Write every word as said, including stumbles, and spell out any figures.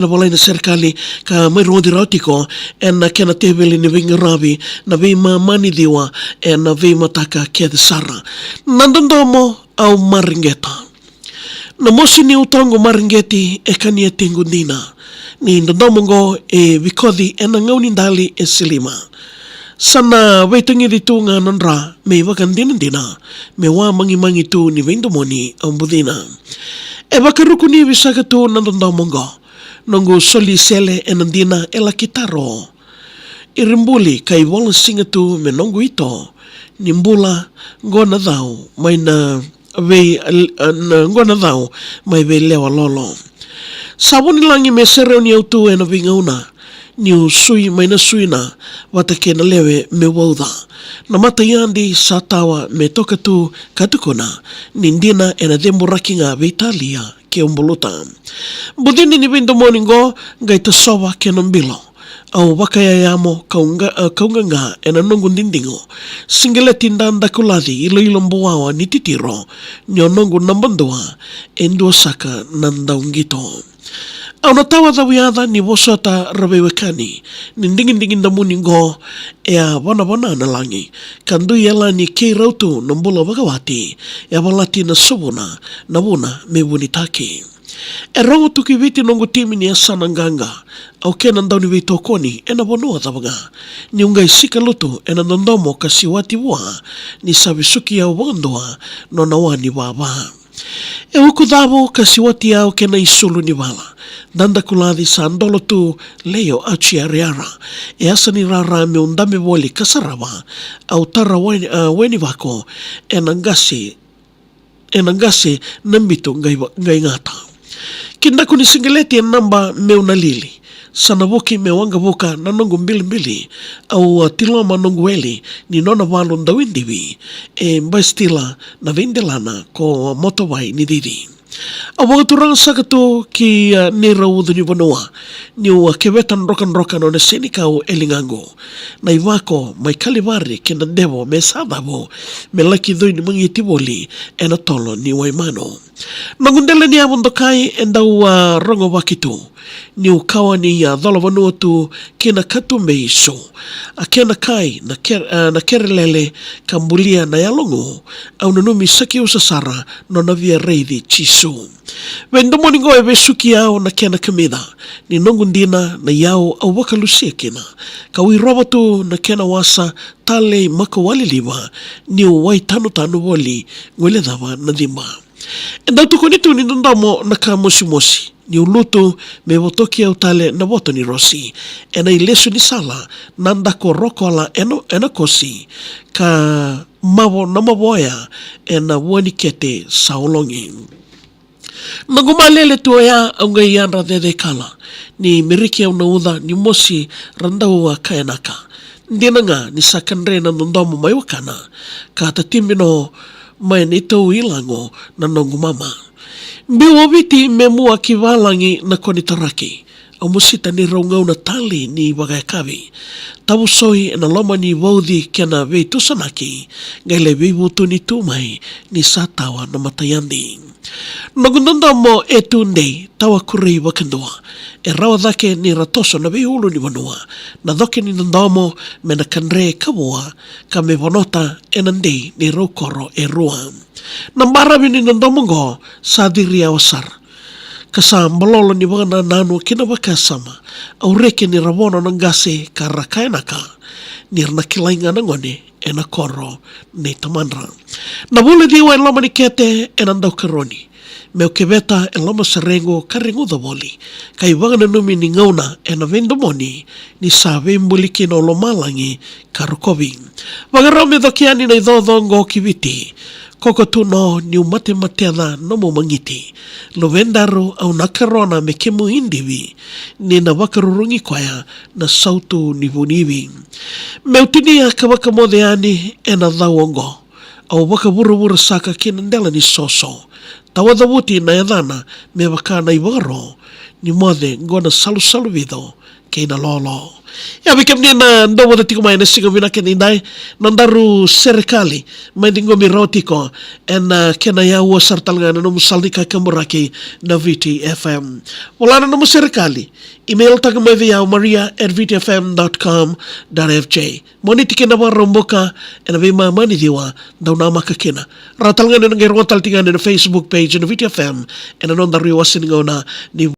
na volai na serekali ka mai rogoci rawa tiko ena kena teveli ni veiqaravi na veimama ni ciwa ena veimataka kece sara. Na dodomo au mareqeta. Na mosi ni utoqu mareqeti e kania tequ dina. Ni dodomo oqo e vikoci ena gauna dali e silima. Sa na veitagici tu ga na dra me ivakadinadina me wa magimagi tu ni veidomoni au bucina. E vakarukunivi saka tu na dodomo oqo. Noqu soli sele ena dina e laki taro. Iri buli ka ivola siga tu me noqu ito. Ni bula qo na cau mai na vei, eh, na qo na cau mai vei lewa lolo. Sa vunilagi me sereuni au tu ena veigauna. Niu sui mai na suina vata kei na lewe me vauca. Na mata yadi sa tawa me toka tu ka tukuna. Ni dina ena ceburaki ga veitalia keu buluta. Bucini ni veidomoni qo qai tasova kena bilo. Au vakayayamo kau ga, eh, kau gaga ena noqu didigo. Siqeleti dadakulaci iloilo buawa ni titiro. Ni o noqu naba dua e dua saka na dauqito. Au na tawa cavuyaca ni vosota ra veiwekani. Ni digidigi damuni qo e a vanavana na lagi. Ka dui yalani kei rau tu na bula vakawati. E a valati na sovuna na vuna me vunitaki. E rogo tu ki Viti noqu timi ni yasana qaqa. Au kena dauniveitokoni ena vanua cava ga. Niu qai sika lutu ena dodomo ka siwati vua. Ni sa vesuki au vakadua nona wa ni vava. E uku cavu ka siwati au kena isulu ni vala. Dadakulaci sa dolo tu leio aci ariara. E yasa ni rara meu dabe voli ka sarava. Au tara wai, eh, wai ni vako ena qase ena qase na bitu qai va-, qai gata. Ki daku ni siqeleti e naba meu na lili. Sa na vuki me waqavuka na noqu bilibili. Au a tiloma noqu eli ni nona valu dauidivi. E baistila na veidelana ko motovai ni cici. Au vakaturaga saka tu ki, eh, neirau ucu ni vanua. Niu a keveta drokadroka nona senikau e ligaqu. Na ivako mai Kalivari kei na devo me sa cavu, me laki cui ni magiti voli ena tolo ni Waimanu. Noqu dela ni yavu dokai e dau a rogovaki tu. Niu kawa ni a cola vanua tu ki na katube isu. A kena kai na ker-, a, na kerelele ka bulia na yalogu. Au nanumi saki usa sara nona via raici Jisu. Veidomoni qo e vesuki au na kena kamica. Ni noqu dina na iyau au vakalusia kina. Ka uirova tu na kena wasa talei mako waliliva. Niu wai tanutanu voli guilecava na ciba. E dau tukuni tu ni dodomo na ka mosimosi. Niu lutu me votoki au tale na voto ni rosi. Ena ilesu ni sala na dako rokola ena, ena kosi. Ka mavo na mavoya ena vua ni kete sa ologi. Noqu malele tu oya au qai yadra cecekala. Ni meriki au na uca ni mosi ra dau a kayanaka. Dina ga ni sa kadre na dodomo mai wakana. Ka tatibino mai neitou ilago na noqu mama. Biu o Viti me mua ki valagi na konitaraki. Au mosita neirau gauna tali ni vakayakavi. Tavusoi ena loma ni vauci kena veitusanaki. Qai lai veivutuni tu mai ni sa tawa na matayadi. Noqu dodomo e tu dei, tawa kurei vakadua. E rawa cake ni ra toso na veiulu ni vanua. Na coke ni dodomo me na kadre ka vua, ka me vonota ena dei neirau koro e rua. Na baravi ni dodomo qo sa ciri yawa sara. Ka sa balolo ni vakanananu ki na vakasama. Au reki ni ra vono na qase ka ra kayanaka. Ni ra na kilai ga na gone ena koro nei tamadra. Na vula ciwa e loma ni kete ena dau karoni. Meu keveta e loma serequ ka reguca voli. Ka ivakananumi ni gauna ena veidomoni ni sa veibuli kina o lomalagi ka rokovi. Vakarau me coki yani na icoco oqo ki Viti. Koko tu no niu matemateca nomu magiti. Luvedaru au na karona me kemu idivi. Ni na vakarurugi koya na sautu ni vunivi. Meu tinia ka vakamoce yani ena cau oqo. Au vakavuravura saka ki na dela ni soso. Tawa cavuti na yacana me vaka na ivakaro. Ni moce qo na salusalu vico. kei na lolo. Ia, vei kemuni na dau vata tiko mai ena siga vinaka edaidai, nodaru serekali mai ciqomi rawa tiko ena kena yaua sara tale ga na nomu sala ni kakaburaki na Viti F M. Vola na nomu serekali, email taka mai vei au, maria at viti f m dot com dot f j. Moniti kei na Vakaraubuka ena veimama ni ciwa, dau namaka kina. Rawa tale ga ni o na qai rogoca tale tiko ga ena Facebook page na Viti F M ena nodaru iwase ni gauna ni